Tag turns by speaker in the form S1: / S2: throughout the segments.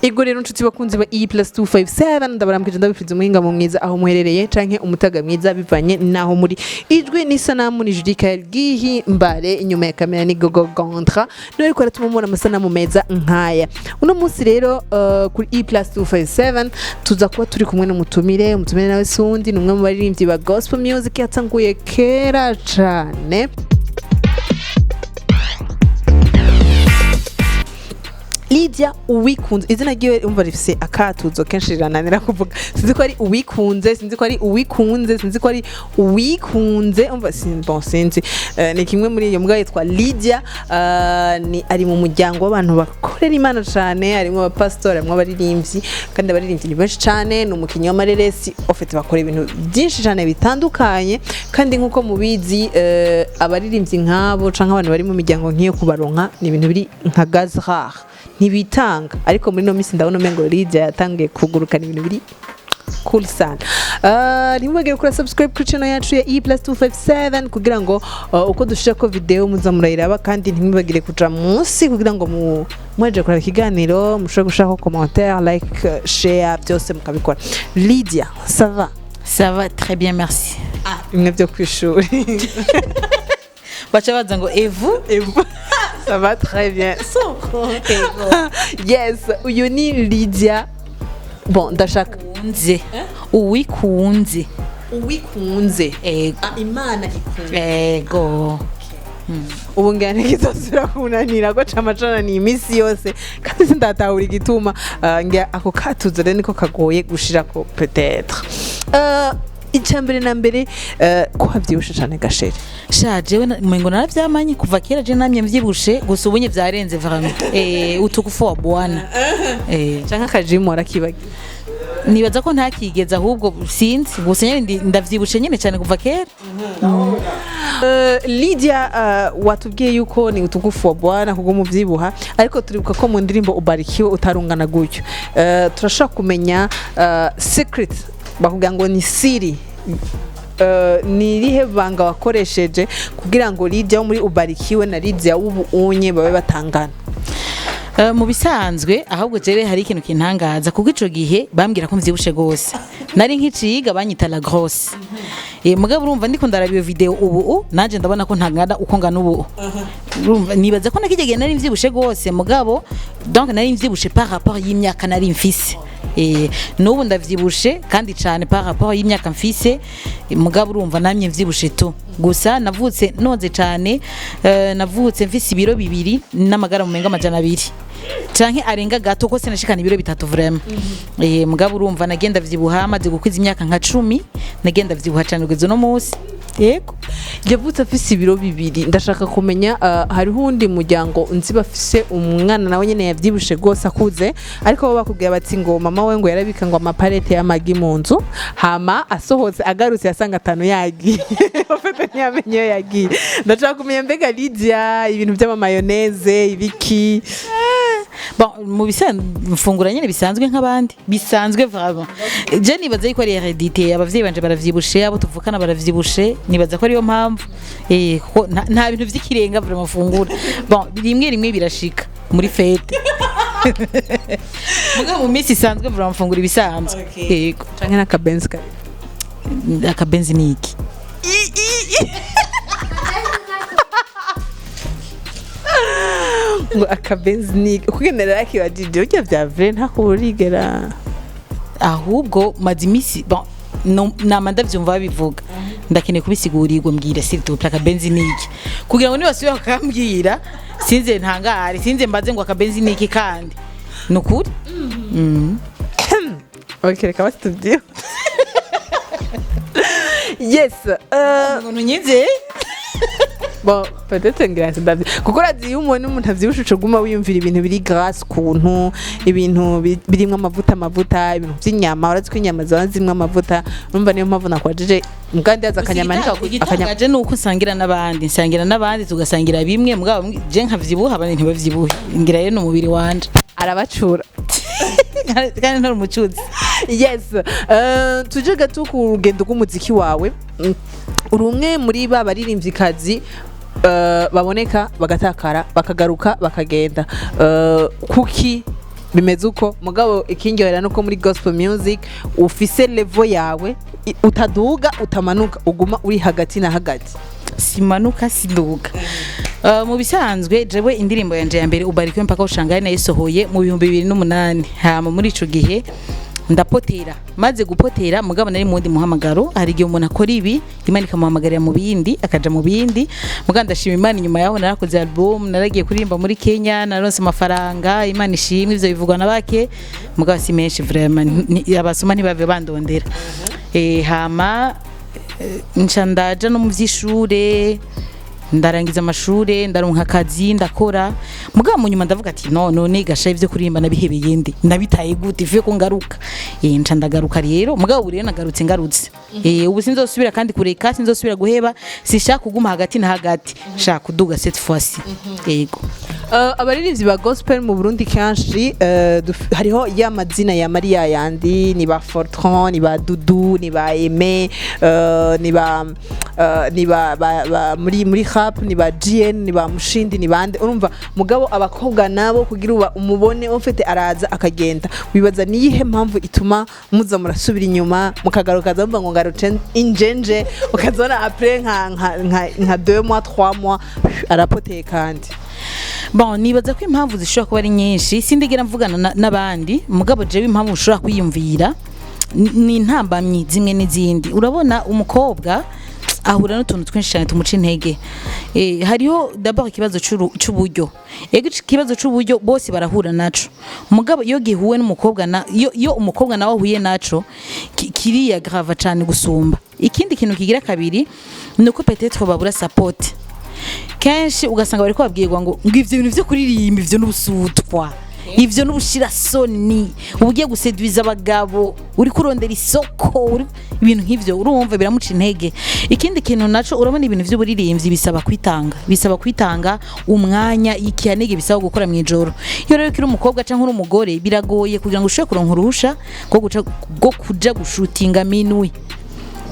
S1: Ego rero, nshuti bakunzi ba E plus 257, ndabaramukije, ndabifuriza umuhinga mu mwiza aho muherereye canke umutaga mwiza bivanye naho muri. Ijwi n'isanamu ni Judika Gihimbare, inyuma ya kamera ni Gogo Gondra, niwe ariko aratuma mubona amasanamu meza nkaya. Uno munsi rero kuri E plus 257 tuza kuba turi kumwe n'umutumire. Umutumire nawe sundi, ni umwe mu baririmbyi ba gospel music yatanguye kera cane, Lydia Uwikunze. Izina ryiwe umva rifise akatuzo kenshi rirananira kuvuga. Sinzi ko ari Uwikunze, sinzi ko ari Uwikunze, sinzi ko ari Uwikunze, umva bon, sinzi. Ni kimwe muri iyo mbwa. Yitwa Lydia, ni ari mu muryango w'abantu bakorera Imana cane, harimo abapasitori, harimo abaririmbyi, kandi abaririmbyi ni benshi cane. Ni umukinnyi w'amareresi, en fait bakora ibintu byinshi cane bitandukanye. Kandi nk'uko mubizi, abaririmbyi nk'abo canke abantu bari mu miryango nk'iyo, kubaronka ni ibintu biri nka gaz rare, ntibitanga. Ariko muri no minsi ndabona umengo Lydia yatangiye kugurukana ibintu biri cool sana. Ntimwibagire gukora subscribe kuri channel yacu ya E plus 257 kugira ngo uko dushirako video muza murayiraba, kandi ntimwibagire kuja munsi kugira ngo mu mweje kuraba ikiganiro mushobore gushirako commentaire, like, share, byose mukabikora. Lydia, ça va?
S2: Ça va très bien, merci.
S1: Ah, bimwe byo kwishuri.
S2: Baca baza ngo evu.
S1: Ça va très bien. Yes, uyu ni Lydia. Bon, ndashaka
S2: Uwikunze, Uwikunze.
S1: Uwikunze.
S2: Ego.
S1: Ah, Imana ikunze.
S2: Ego.
S1: Ubu ngira ntikizosubira kunanira ko camacana ni iminsi yose kandi sindatahura igituma. Ngira ako katuzo rero niko kagoye gushirako peut-être. Icya mbere na mbere, ko wavyibushe cane gashere?
S2: Sha, jewe umengo naravyamanye kuva kera. Je namye mvyibushe, gusa ubunye vyarenze vraiment. Utukufu wa Bwana.
S1: Canke akajimu warakibagiye?
S2: Nibaza ko ntakigeze, ahubwo sinzi, gusa nyene ndavyibushe nyene cyane kuva kera.
S1: Lydia, watubwiye yuko ni utukufu wa Bwana kubwo muvyibuha, ariko turibuka ko mu ndirimbo Ubarikiwe utarungana gutyo. Turashobora kumenya secret, bakubwira ngo ni siri, ni irihe banga wakoresheje kugira ngo Lydia wo muri Ubarikiwe na Lydia w'ubu unye babe batangana?
S2: Mu bisanzwe ahubwo jere hari ikintu kintangaza, kuko ico gihe bambwira ko mvyibushe gose, nari nkiciga banyita la grosse. Mugabo urumva ndiko ndaraba iyo video ubu nanje ndabona ko ntangana uko ngana ubu. Urumva nibaza ko nakijya gihe nari mvyibushe gose, mugabo donc nari mvyibushe par rapport y'imyaka nari mfise. N'ubu ndavyibushe kandi cane par rapport y'imyaka mfise. Mugabo urumva namye mvyibushe tu, gusa navutse noze cane. Navutse mfise ibiro 2 n'amagara mu menga 200 canke arenga gato, ko sinashikana ibiro 3 vraiment. Mugabo urumva nagenda vyibuha maze gukwiza imyaka nka 10, nagenda vyibuha cane kugeza uno munsi, yego.
S1: Yavutse afise ibiro 2. Ndashaka kumenya, hariho uwundi muryango nzi bafise umwana nawe nyene yavyibushe rwose akuze, ariko bo bakubwira bati ngo mama we ngo yarabika ngo amaparete y'amagi mu nzu, hama asohotse agarutse yasanga atanu yagiye, ufite ntiyamenye iyo yagiye. Ndashaka kumenya mbega Lydia, ibintu by'amamayoneze ibiki?
S2: Bon, mu bisanzwe mfungura nyene bisanzwe nk'abandi, bisanzwe vraiment. Je nibaza yuko ari hérédité, abavyeyi banje baravyibushe, abo tuvukana baravyibushe, nibaza ko ariyo mpamvu. Kuko nta bintu vy'ikirenga vraiment mfungura. Bon, rimwe rimwe birashika muri fête, mugabo mu minsi isanzwe vraiment mfungura ibisanzwe, yego.
S1: Canke n'akabenzi kare?
S2: Akabenzi ni iki?
S1: Ngo akabenzi ni kugendera yakibajije burya vya vrai, ntakuburigera.
S2: Ahubwo maze iminsi, bon, no, nama ndavyumva babivuga, ndakeneye kubisigurirwa. Mbwira s'il te plaît, akabenzi ni iki, kugira ngo nibasubira bakambwira sinze ntangare, sinze mbaze ngo akabenzi ni iki. Kandi ni ukuri.
S1: Ok, reka basi tubyiho. Yes.
S2: Umuntu nyize.
S1: Bon, peut-être ngira ndavye kuko urazi iyo umuntu avyibushe uca uguma wiyumvira ibintu biri grasse, kuntu ibintu birimwo amavuta, amavuta, ibintu vy'inyama. Urazi ko inyama ziba zirimwo amavuta, urumva niyo mpamvu nakwajije mugandi yaza akanyama akanyama.
S2: Igitangaje ni uko nsangira n'abandi, nsangira n'abandi, tugasangira bimwe, mugabo je nkavyibuha abandi ntibavyibuhe. Ngira rero ni umubiri wanje.
S1: Arabacura.
S2: Kandi ntari umucuzi.
S1: Yes. Tuje gato ku rugendo rw'umuziki wawe. Uri umwe muri ba baririmvyikazi baboneka bagatakara, bakagaruka, bakagenda. Kuki Bimeze uko. Mugabo ikindyohera nuko muri gospel music ufise level yawe, utaduga, utamanuka, uguma uri hagati na hagati.
S2: Simanuka, sinduga. Mu bisanzwe jewe indirimbo yanje ya mbere "Ubarikiwe mpaka ushangaye" nayisohoye mu 2008. Hama muri ico gihe ndapotera. Maze gupotera, mugabo nari mu wundi muhamagaro. Hari igihe umuntu akora ibi, Imana ikamuhamagarira mu bindi, akaja mu bindi. Mugabo ndashima Imana, inyuma yaho narakoze album, naragiye kuririmba muri Kenya, naronse amafaranga. Imana ishimwe. Ivyo bivugwa na bake, mugabo si menshi vraiment. Abasoma ntibave bandondera. Hama nca ndaja no mu vy'ishure, ndarangiza amashure, ndaronka akazi, ndakora. Mugabo mu nyuma ndavuga ati: "No none gasha, ivyo kuririmba nabihebeye ndi nabitaye gute? Ivuye ko ngaruka." Nca ndagaruka rero. Mugabo ubu rero nagarutse, ngarutse, ubu sinzosubira kandi kureka, sinzosubira guheba. Sishaka kuguma hagati na hagati, shaka kuduga cette fois-ci, yego.
S1: Abaririmbyi ba gospel mu Burundi kenshi, hariho ya mazina ya Maria yandi, ni ba Fortran, ni ba Dudu, ni ba Aimé, ni ba muri rap ni ba GN, ni ba Mushindi, ni bande, urumva. Mugabo abakobwa nabo kugira uba umubone ufite araza akagenda. Wibaza niyihe mpamvu ituma muza murasubira inyuma, mukagaruka muvuga ngo ngarutse injenje, ukazona après nka 2 mois, 3 mois, arapoteye kandi?
S2: Bon, nibaza ko impamvu zishobora kuba ari nyinshi. Sindigera mvugana n'abandi, mugabo jewe impamvu ushobora kwiyumvira ni intambamyi zimwe n'izindi. Urabona, umukobwa ahura n'utuntu twinshi cyane tumuca intege. Hariho d'abord ikibazo c'uburyo. Ego, ikibazo c'uburyo bose barahura naco, mugabo iyo gihuwe n'umukobwa na iyo umukobwa nawe ahuye naco, kiriya grave cyane gusumba. Ikindi kintu kigira kabiri ni uko peut-être babura support. Kenshi ugasanga bariko babwirwa ngo ivyo bintu vyo kuririmba, ivyo n'ubusutwa, ivyo n'ubushirasoni, uba ugiye gusedwiza abagabo, uri kurondera isoko, ibintu nk'ivyo. Urumva biramuca intege. Ikindi kintu naco, urabona ibintu vy'uburirimbyi bisaba kwitanga, bisaba kwitanga umwanya, ikihanege, bisaba gukora mw'ijoro. Iyo rero ukiri umukobwa canke uri umugore, biragoye kugira ngo ushobore kuronka uruhusha rwo kuja gushutinga minuit.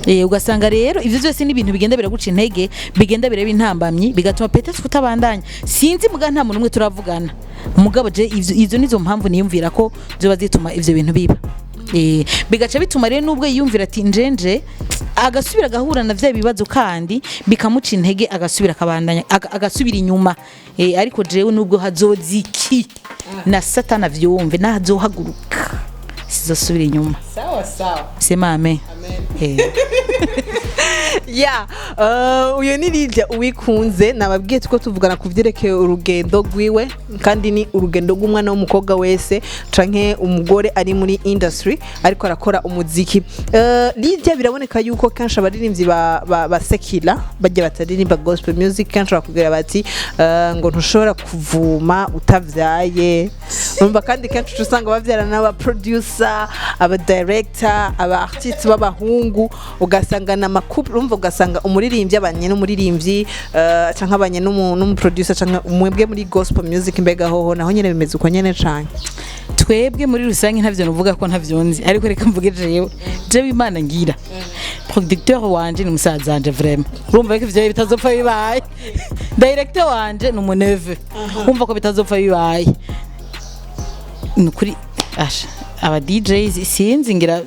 S2: Ugasanga rero ivyo byose ni ibintu bigenda biraguca intege, bigenda biraba intambamyi, bigatuma peut-être kutabandanya. Sinzi, muga nta muntu umwe turavugana. Mugabo je ivyo nizo mpamvu niyumvira ko zoba zituma ivyo bintu biba. Bigaca bituma rero nubwo yiyumvira ati njenje, agasubira agahura na vya bibazo kandi bikamuca intege, agasubira akabandanya, agasubira inyuma. Ariko jewe nubwo hazoza iki na Satana vyumve, nahazohaguruka, sizosubira inyuma.
S1: Sawa sawa.
S2: Sema amen.
S1: Ya, uyu ni Lydia Uwikunze. Nababwiye tuko tuvugana ku vyerekeye urugendo rwiwe, kandi ni urugendo rw'umwana w'umukobwa wese canke umugore ari muri industry ariko arakora umuziki. Lydia, biraboneka yuko kenshi abaririmbyi ba secular bajya bataririmba gospel music, kenshi bakubwira bati ngo ntushobora kuvuma utavyaye. Urumva, kandi kenshi uca usanga bavyarana n'aba producer, aba director, aba artiste b'abahungu, ugasanga na couple. Urumva, ugasanga umuririmbyi abanye n'umuririmbyi, canke abanye n'umu producer, canke umwebwe muri gospel music. Mbega hoho naho nyene bimeze uko nyene cane?
S2: Twebwe muri rusange ntavyo nuvuga ko ntavyo nzi, ariko reka mvuge jewe Imana ngira producteur wanje ni musaza wanje vraiment. Urumva ko ivyo bitazopfa bibaye. Directeur wanje ni umu neveu. Urumva ko bitazopfa bibaye. Ni ukuri asha, aba DJs sinzi, ngira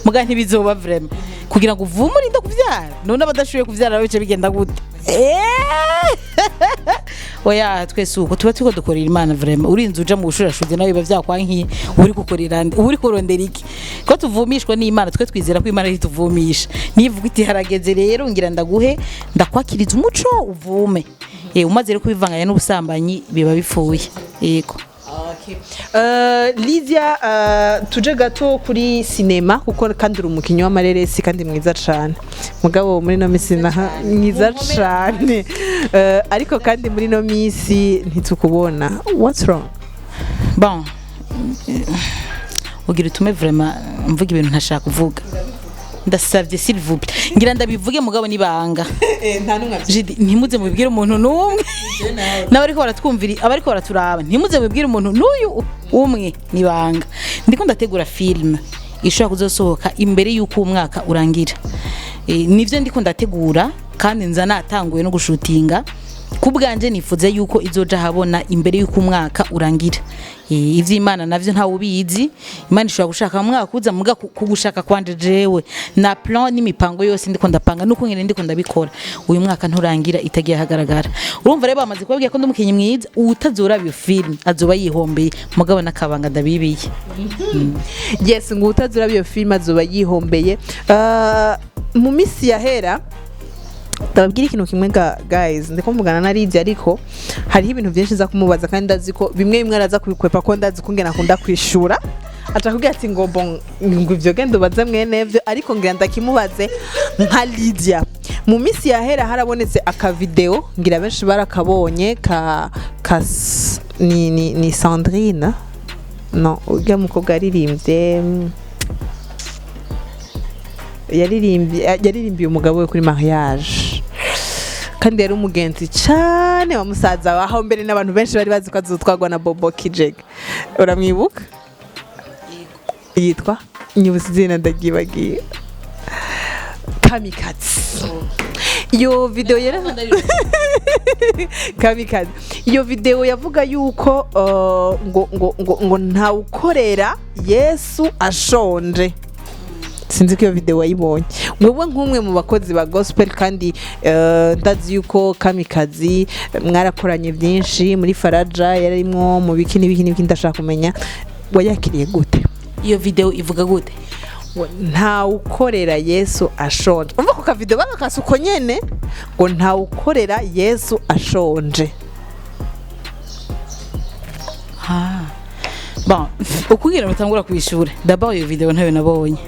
S2: muga ntibizoba vraiment kugira ngo uvume urinde kuvyara. None abadashoboye kuvyara bice bigenda gute? Oya, twese uko tuba turiko dukorera Imana vraiment. Urinze uja mu bushurashuzi nawe biba vyakwankiye, uri gukorera nde? Uri kurondera iki ko tuvumishwa n'Imana? Twe twizera ko Imana ituvumisha. Nivuga iti harageze rero, ngira ndaguhe, ndakwakiriza umuco uvume. Umaze rero kubivanganya n'ubusambanyi biba bipfuye, yego.
S1: Lydia, tuje gato kuri sinema, kuko kandi uri umukinnyi w'amareresi kandi mwiza cane. Mugabo muri no misi mwiza cane. Ariko kandi muri no misi ntitukubona. What's wrong?
S2: Bon, ugira utume vraiment mvuga ibintu ntashaka kuvuga. Ndasavye, s'il vous plaît, ngira ndabivuge, mugabo nibanga.
S1: Nta numwe.
S2: Jidi, ntimuze mubibwire umuntu n'umwe n'abariko baratwumvira, abariko baraturaba, ntimuze mubibwire umuntu n'uyu umwe, nibanga. Ndiko ndategura film ishobora kuzosohoka imbere y'uko umwaka urangira. Nivyo ndiko ndategura, kandi nza natanguye no gushutinga. Ku bwanje nifuza yuko izoja habona imbere yuko umwaka urangira. Ivy'Imana navyo ntawe ubizi. Imana ishobora gushaka mu mwaka uza, muga kugushaka kwanje jewe na plan n'imipango yose ndiko ndapanga nuko ngene ndiko ndabikora, uyu mwaka nturangira itagiye hagaragara. Urumva rero bamaze kubabwira ko ndi umukinyi mwiza, utazora iyo film azoba yihombeye, mugabo nakabanga ndabibiye.
S1: Yes, ngo utazura iyo filime azoba yihombeye. Mu minsi yahera, ndababwira ikintu kimwe guys, ndiko mvugana na Lydia, ariko hariho ibintu byinshi nza kumubaza, kandi ndazi ko bimwe bimwe araza kubikwepa, ko ndazi ko ngena akunda kwishura, aca kubwira ati ngo bon, ngo ivyo genda ubaze mwene vyo, ariko ngira ndakimubaze nka Lydia. Mu minsi yahera harabonetse akavideo, ngira benshi barakabonye, ka ni Sandrine, no urya mukobwa yaririmbye, yaririmbiye umugabo we kuri mariage, kandi yari umugenzi cyane wa musaza we, aho mbere n'abantu benshi bari bazi ko azotwarwa na Bobo Kijege. Uramwibuka? Yitwa, nyibutse izina, ndabyibagiye, Kamikazi. Iyo video yari Kamikazi. Iyo video yavuga yuko ngo ntawukorera Yesu ashonje. Sinzi ko iyo video wayibonye wewe nk'umwe mu bakozi ba gospel, kandi ndazi yuko Kamikazi mwarakoranye byinshi muri Faraja, yarimwo mu biki n'ibiki n'ibiki. Ndashaka kumenya wayakiriye gute?
S2: Iyo video ivuga gute?
S1: Ngo ntawukorera Yesu ashonje. Umva, ku kavideo bagakase uko nyene, ngo ntawukorera Yesu ashonje.
S2: Ah. Bon, ukugira mutangura kwishura. D'abord iyo video ntayo nabonye.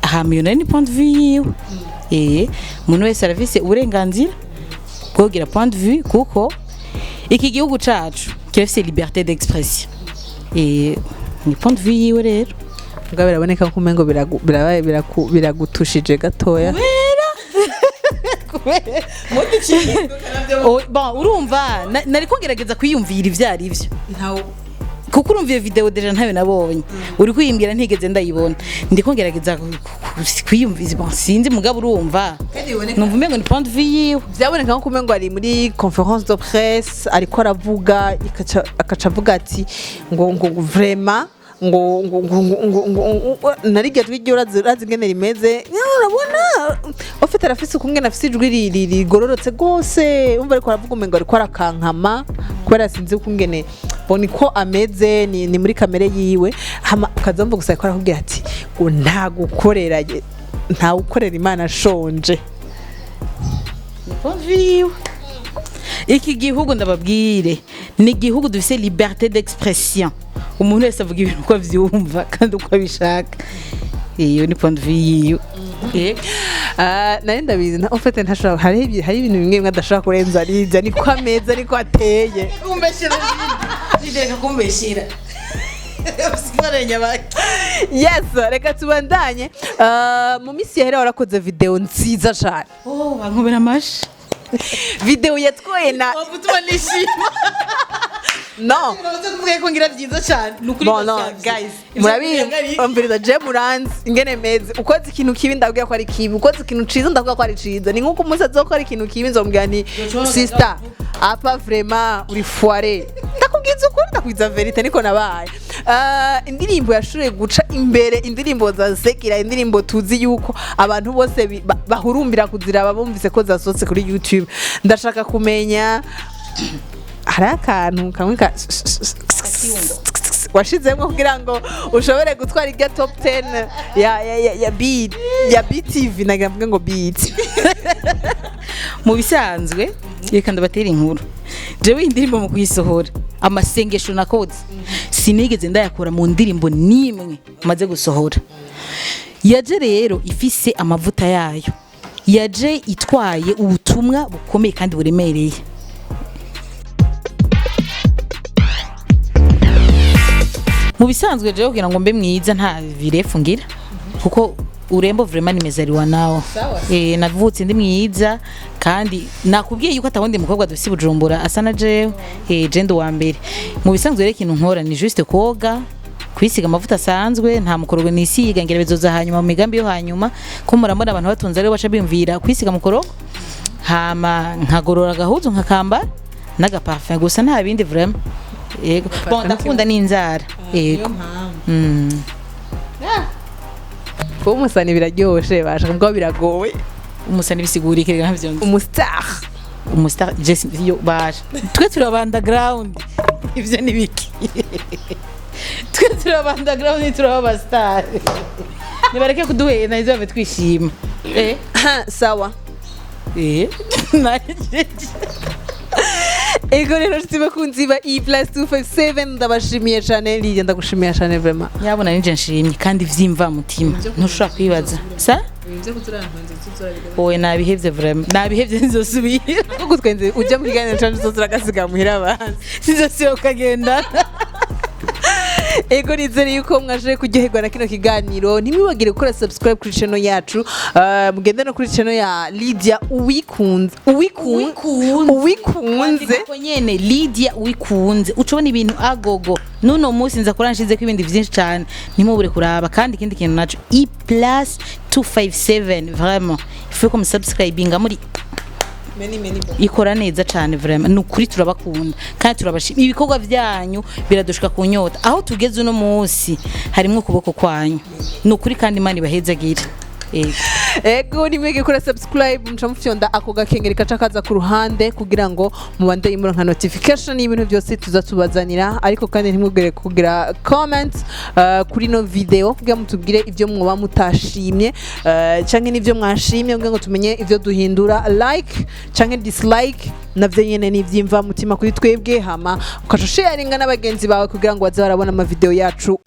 S2: Hama iyo nayo ni point de vue yiwe. Umuntu wese arafise uburenganzira bwo kugira point de vue, kuko iki gihugu cacu kirafise liberté d'expression. Ni point de vue yiwe rero.
S1: Mbwa biraboneka ko umengo biragutushije gatoya.
S2: Oh, bon, urumva nariko ngerageza kwiyumvira ivyo ari vyo. Kuko urumva iyo video déjà ntayo nabonye, uri kuyimbwira ntigeze ndayibona, ndiko ngerageza kwiyumvira. Bon, sinzi, mugabo urumva numva umengo ni point de vue yiwe.
S1: Byaboneka nko kumengo ari muri conférence de presse, ariko aravuga, akaca avuga ati ngo vraiment ngo narirya jwi rye, urazi ingene rimeze. Urabona ufite, arafise ukungene afise ijwi rigororotse rwose. Umva, ariko aravuga umengo ariko arakankama, kubera sinzi ukungene bo niko ameze, ni muri kamere yiwe. Hama ukaza wumva gusa ariko arakubwira ati ngo nta gukorera nta gukorera Imana ashonje.
S2: Ni point de vue yiwe. Iki gihugu, ndababwire, ni igihugu dufise liberté d'expression, umuntu wese avuga ibintu uko avyumva kandi uko abishaka. Iyo ni point de vue yiwe. Yego.
S1: Ah, nari ndabizi, ufite ntashobora, hari ibintu bimwe bimwe adashobora kurenza. Aribyo, niko ameze, ariko ateye.
S2: Kumbeshera, reka kumbeshera.
S1: Yes, reka tubandanye. Ah, mu minsi yahera warakoze video nziza cyane.
S2: Oh, bankubera amashi.
S1: Video yatwaye na
S2: Utuma nishima.
S1: No.
S2: Urabaze kuvuga ko ngira byiza cyane. Ni ukuri.
S1: Bon, no, guys, murabizi, umviriza, je muranzi ingene meze. Ukoze ikintu kibi ndabwira ko ari kibi, ukoze ikintu ciza ndabwira ko ari ciza. Ni nkuko umunsi azokora ikintu kibi nzomubwira nti sister, apa vraiment uri foire. Ndakubwiza ukuri, ndakubwiza vérité, niko nabaye. Ah, indirimbo yashoboye guca imbere indirimbo za sekira, indirimbo tuzi yuko abantu bose bahurumbira kuziraba bumvise ko zasohotse kuri YouTube. Ndashaka kumenya, hari akantu kamwe ka washizemo kugira ngo ushobore gutwara irya top 10 ya B ya BTV, nagira mvuge ngo beat?
S2: Mu bisanzwe, reka ndabatera inkuru. Jewe indirimbo mu kuyisohora, amasengesho nakoze sinigeze ndayakura mu ndirimbo nimwe maze gusohora. Yaje rero ifise amavuta yayo, yaje itwaye ubutumwa bukomeye kandi buremereye. Mu bisanzwe jewe kugira ngo mbe mwiza nta virefu ngira, kuko urembo vraiment nimezaliwa nao. Navutse ndi mwiza, kandi nakubwiye yuko atawundi mukobwa dufise i Bujumbura asa na jewe. Je ndi uwa mbere. Mu bisanzwe rero ikintu nkora ni juste koga, kwisiga amavuta asanzwe, nta mukorogo nisiga. Ngira bizoza hanyuma mu migambi yo hanyuma, ko murambona abantu batunze rero baca biyumvira kwisiga mukorogo. Hama nkagorora agahuzu, nkakambara n'agaparfum gusa, nta bindi vraiment. Yego, bon, ndakunda n'inzara, yego.
S1: Kuba umusani biraryoshe basha, mugabo biragoye.
S2: Umusani bisigura iki? Reka ntabyo nzi.
S1: Umustar.
S2: Umustar Jesse yo baje, twe turi aba underground, ivyo ni biki? Twe turi aba underground, turi aba star, nibareke kuduhenda, ntizave twishima.
S1: Sawa.
S2: Naje.
S1: Ego rero, nshuti bakunzi ba E Plus 257, ndabashimiye cyane. Lydia, ndagushimiye cyane vraiment.
S2: Nyabona nije nshimye kandi vyimva mutima, ntushobora kwibaza sa owe nabihevye vraiment, nabihevye, nzosubira.
S1: Kuko twenze ujya mu kiganiro canje uzoza uragasiga muhira abanzi.
S2: Sinzosubira ukagenda.
S1: Ego, nizere yuko mwaje kuryoherwa na kino kiganiro. Ntimwibagire gukora subscribe kuri channel yacu, mugende no kuri channel ya Lydia Uwikunze, Uwikunze, Uwikunze.
S2: Ko nyene Lydia Uwikunze, ucubona ibintu agogo. Nuno munsi nza kuranshizeko ibindi vyinshi cane, ntimubure kuraba. Kandi ikindi kintu naco, E Plus 257, vraiment il faut ko musubscribinga muri ikora neza cane vraiment. Ni ukuri turabakunda kandi turabashima, ibikorwa vyanyu biradushika ku nyota. Aho tugeze uno munsi harimwo ukuboko kwanyu, ni ukuri, kandi Imana ibahezagire. Yego.
S1: Ego, nimwege gukora subscribe, muca mufyonda ako gakengeri kaca kaza ku ruhande kugira ngo mubande muronka notification y'ibintu byose tuza tubazanira. Ariko kandi ntimwibwire kugira comment kuri no video kugira mutubwire ibyo mwoba mutashimye canke n'ibyo mwashimye, kugira ngo tumenye ibyo duhindura. Like canke dislike navyo nyene n'ivyimva mutima kuri twebwe. Hama ukaca sharinga n'abagenzi bawe kugira ngo baze barabona ama video yacu.